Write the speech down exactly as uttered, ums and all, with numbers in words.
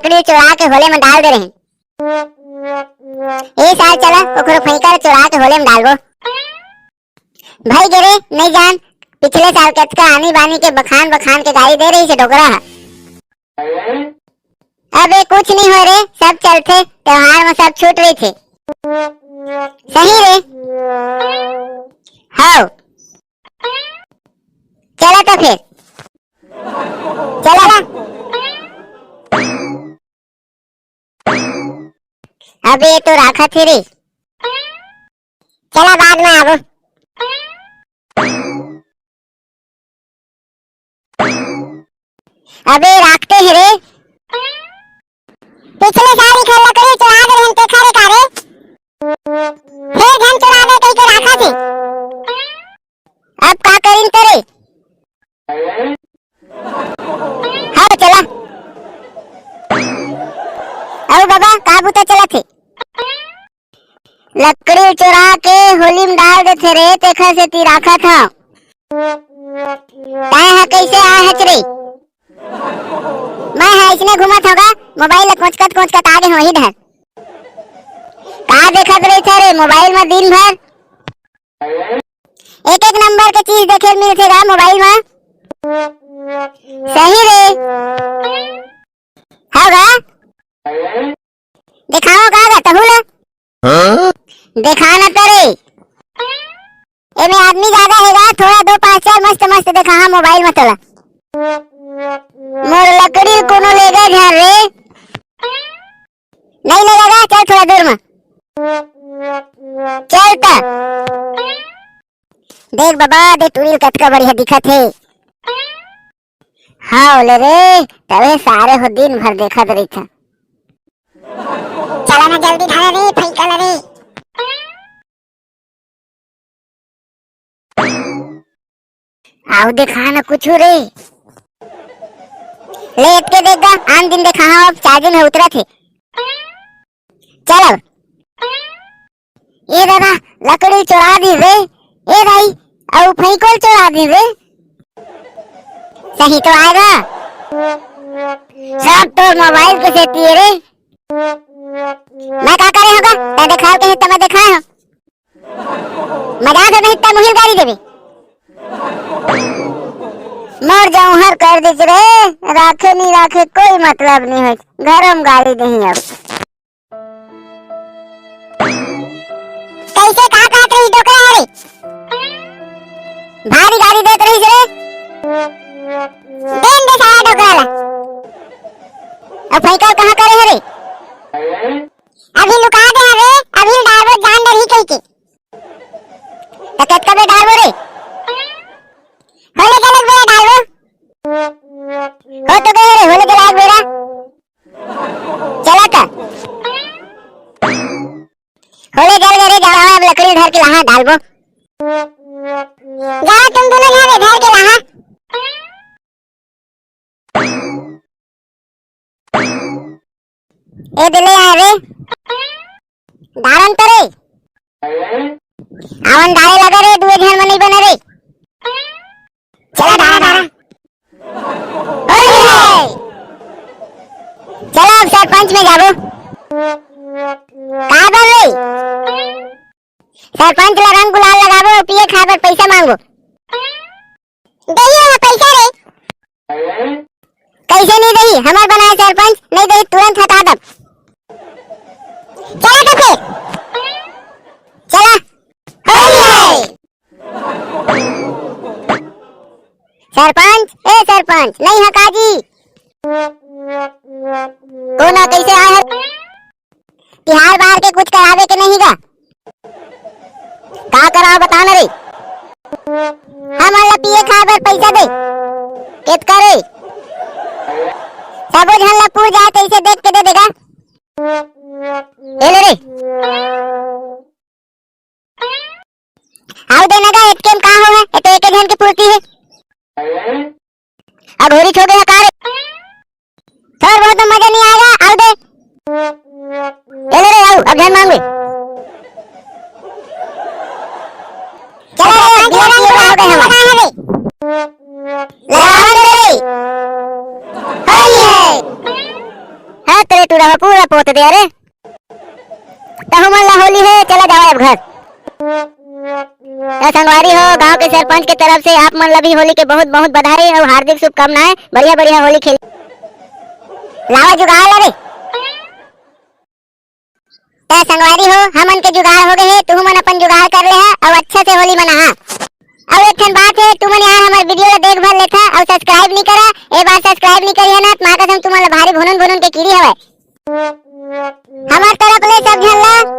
लकड़ी चुरा के होले में डाल दे रहे। ए साल चला, ओकरो फैंका ल चुरा के होले में डालबो। भाई गे रे, नहीं जान, पिछले साल कतका आनी बानी के बखान बखान के गारी दे रहिसे डोकरा ह। अबे कुछ नहीं हो रे, सब चलथे, त्योहार में सब छूट रहिथे। सही रे। हव। चला तो फिर। चला। अबे ये तो राखत हे रे। चला बाद में आबो। अबे राखते हे रे। पिछले साल इखर लकड़ी चुरा दे रहन, तेखर ए का रे? फेर झन चुरा दे कहिके राखत हे। अब का करिन करे? हाँ चला। अउ बाबा, का बूता चलत हे? लकड़ी चुरा के होली में डाल देथे रे, तेखर सेती राखत हव। तैं ह कइसे आए हच रे? मैं ह अइसने घूमत हव गा, मोबाइल ल कोचकत कोचकत आ गे हव इही डहर। का देखत रहिथे रे मोबाइल म दिन भर? एक एक नंबर के चीज देखे ल मिलथे गा मोबाइल म। सही रे। हव गा? देखाओ का गा तहू ल। हाँ? देखा न करे। एमे आदमी ज्यादा हे गा, थोड़ा दो पाँच चार मस्त मस्त देखा हाँ मोबाइल म तोला। मोर लकड़ी कोनो लेगा झन रे। नहीं लेगा गा, चल थोड़ा दूर म। चल त। देख बाबा, दे टुरी ल कतका बढ़िया दिखत हे। हाँ ले रे, तभे सारे हो दिन भर देखत रहिथे। चला ना जल्दी धारा रे, फैंका ला रे। आउ देखा ना कुछु रे। ले एतके देख गा, आन दिन देखा हाँ, अब चार दिन हे उतरत हे। चल अब। ए दादा, लकड़ी चोरा दिस रे। ए दाई, अउ फैंको ल चोरा दिस रे। सही तो आय गा। सब तो मोबाइल के सेती हे रे। मैं का करे हव गा? तैं देखाय के हे त मैं देखाय हव। मजाक हे नहीं त मुहिल गारी देबे। मोर जौहर कर दिस रे, राखे नहीं राखे कोई मतलब नहीं होय, घरो म गारी देही अब। कइसे का कहत रहिस डोकरा रे? भारी गारी देत रहिस रे। देन दे साला डोकरा ला। अब फैंका कहाँ करे हरे? अभी लुका दे हवे, अभी डालबो जान डरही कहिके। त कतका बेर डालबो रे? होले जलक बेरा डालबो। हो तो गए रे, होले जलक बेरा। चला त। होले जल गए रे, जावा अब लकड़ी धर के लाहा डालबो। जाओ तुम दोनों यहाँ रे, धर के लाहा। ए दिले आ रे। डालन त रे। आवन डाले लगा रे, दुए झन म नहीं बने रे। चला डाला डाला। होली है। चला अब सरपंच में जाबो। का बन रे? सरपंच ला रंग गुलाल लगाबो, पिए खाए बर पैसा मांगबो। देही ओला पैसा रे। कइसे नहीं देही? हमर बनाए सरपंच नहीं देही, तुरंत हटा दब। चला तो फिर। चला। होली है। सरपंच, ए सरपंच, नहीं हका जी। कोन ह कइसे आय हर? तिहार बार के कुछ करावे के नहीं गा? का कराव बता न रे। हमन ला पिए खाए बर पैसा दे। केतका रे? सबो झन ला पूर जाए तइसे देख के दे देगा। ए ले रे। आउ दे न गा, एतके म का होवय? ए तो एके झन के पूर्ति हे। अघोरी छो गे ह का रे? थोर बहुत में मजा नहीं आएगा, आउ दे। ए ले रे, आउ, अब झन मांगे। चला रे, अब दिया दिया हो गए हमारे। लगाओ रे। होली है। हाँ, टूरा हो, पूरा पोत दे। अरे, तहू मन ला होली हे, चला जावा अब घर। त संगवारी हो, गांव के सरपंच के तरफ से आप मन ला भी होली के बहुत बहुत बधाई अउ हार्दिक शुभकामनाएं। बढ़िया बढ़िया होली खेल। लावा जुगाड़ ला रे। त संगवारी हो, हमन के जुगाड़ हो गए हे, तुहू मन अपन जुगाड़ कर ले हा अउ अच्छा से होली मना हा। अउ एक ठन बात हे, तुमन यार हमर वीडियो ला देख भर लेथा अउ subscribe नहीं करा, ए बार subscribe नहीं करिया ना, त माँ कसम तुमन ला भारी भुनुन भुनुन के कीरी हवय। हमर तरफ ले सब झन ला